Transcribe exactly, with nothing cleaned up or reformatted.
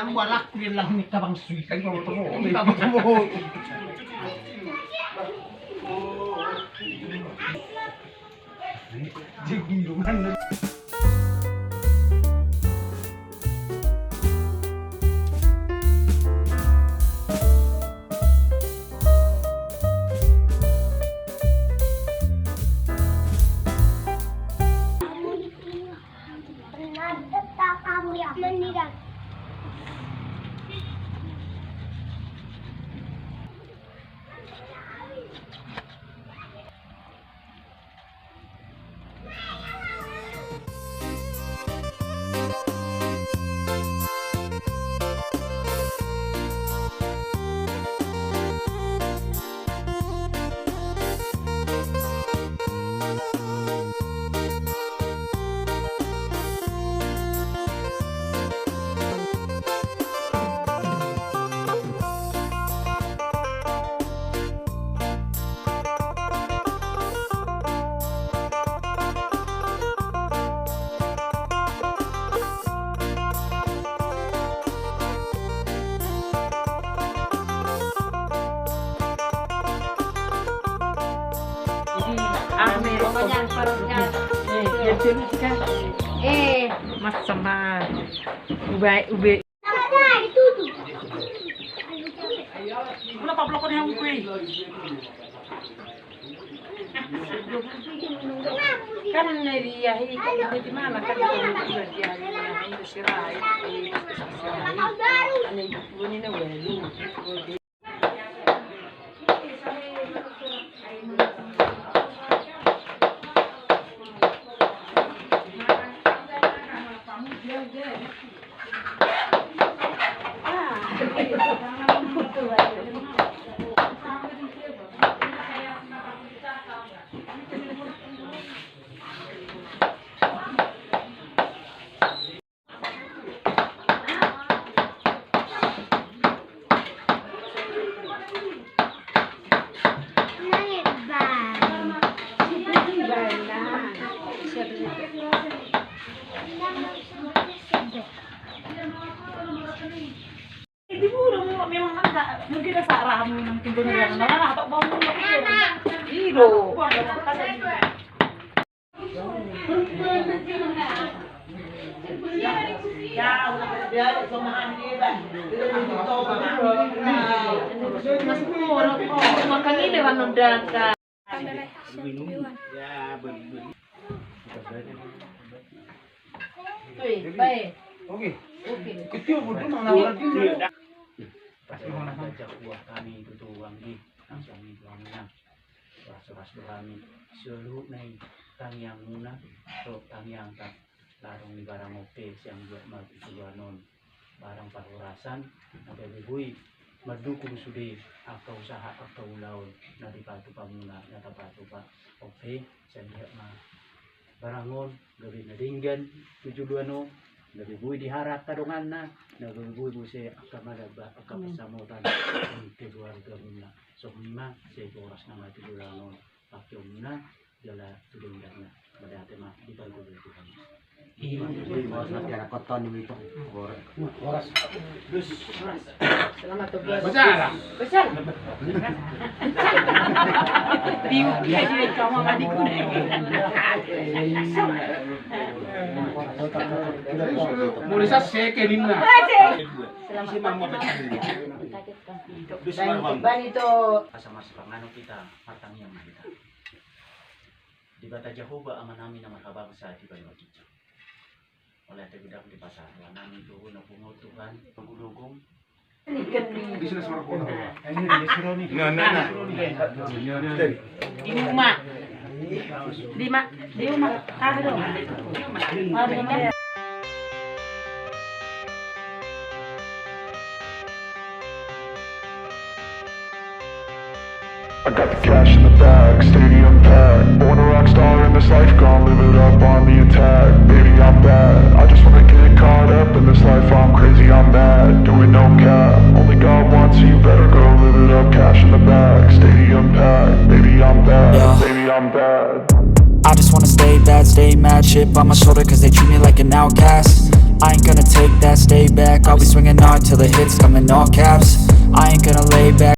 Ang walak di lang ni kabang sui. Kan kau tahu. Jadi, ah, pokoknya harusnya. Eh, jadi kan. Eh, mas sama. Ubai, ubai. Mula pablokon yang gue. Kan na dia hi, kan di mana kan dia hi, dia hi, dia hi, dia sirai, dia sirai. Ane dua puluh ni na walu. Di buru memang nggak mungkin ada sarang yang tinggal di mana atau bangun. Iya. Makanya dia kan udah. Oke. Oke. Pas mau ngajak buah kami itu tuh, Bang, di langsung itu, Bang, nah. Ras-ras do hami saluhutna i tangiangmuna, dohot tangiangta. Adong di barang on pe sian buat ma tu joloan on, barang parhorasan, na gabe boi mandukung sude angka usaha, angka ulaon na dipatupa muna, na tapatupa. On pe sian buat ma barang on gabe na denggan tu joloan on, gabe boi dihara angka donganna, na gabe boi muse angka madamba, angka pansamotan di keluargamuna. Songon i ma, sai horas nama tu joloan on pangkeonmuna jala tu dengganna. Mauliate ma di parguru Tuhan. Horas ma piara koton ni itu. Horas. Selamat tugas. Besar. Besar. Di, di, di, kamu nggak dikudai. Mulai saya ke Nina. Selamat pagi. Bani to. Asa marsipanganon hita, martangiang ma hita. Debata Jahowa Amanami na marhabangsa di banua ginjang. Mauliate godang di pasahat nami tu na pungu Tuhan. Pangudukung. Nah, nah, nah. Di rumah. Di ma-, di rumah. Ah, di rumah. Ah, di rumah. I got the cash in the bag, stadium packed. Born a rock star in this life, gone live it up on the attack. Baby, I'm bad, I just wanna get caught up in this life. I'm crazy, I'm mad, doing no cap. Only God wants you, better go live it up. Cash in the bag, stadium packed. Baby, I'm bad, yeah. Baby, I'm bad. I just wanna stay bad, stay mad, chip on my shoulder 'cause they treat me like an outcast. I ain't gonna take that, stay back, I'll be swinging hard till the hits come in all caps. I ain't gonna lay back.